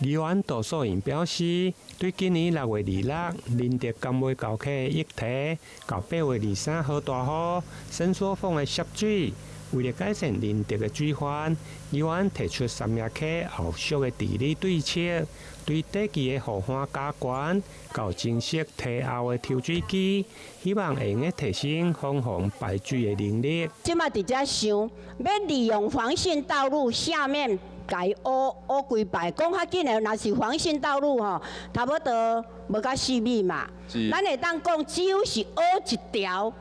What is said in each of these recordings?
議員杜素瑩表示，對今年6月26仁德甘尾溝溪議題，到8月23號大雨伸縮縫的涉水，為了改善仁德的水患，議員提出三峽溪後續的治理對策，對短期的護岸加懸，到增設堤後的抽水機，希望會用提升防洪排水的能力。這馬佇遮想，欲利用環線道路下面。共伊挖挖幾擺，講較緊的，若是環線道路吼，差不多無甲4米嘛。咱會當講，只有是挖一條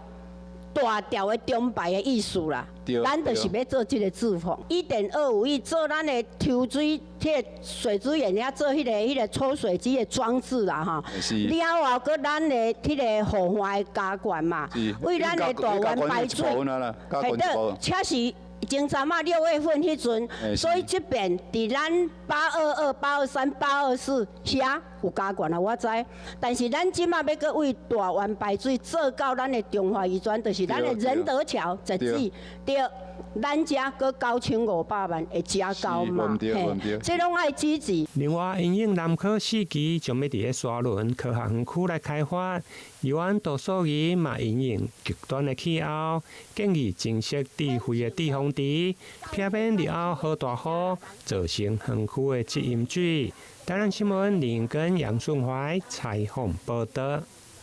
大條的中排的意思啦。咱就是欲做這个滯洪，1.25億做咱的抽水，彼个水資源遐做彼个抽水機的裝置啦吼。了後，閣咱的彼个護岸的加懸嘛，為咱的大灣排水，彼對，這是。前陣仔6月份彼陣，所以這邊佇咱822、823、824遐有加懸啊，我知。但是咱這馬欲閣為大灣排水做到咱的中華醫專，就是咱的仁德橋十指對，咱遮閣9500萬會加高嘛？嘿，這攏愛支持。另外，因應南科4期將欲佇咧沙崙科學園區來開發，議員杜素儀嘛因應極端的氣候，建議增設智慧的滯洪池，避免日後落大雨造成園區的積飲水。台南新聞林根楊順懷採訪報導。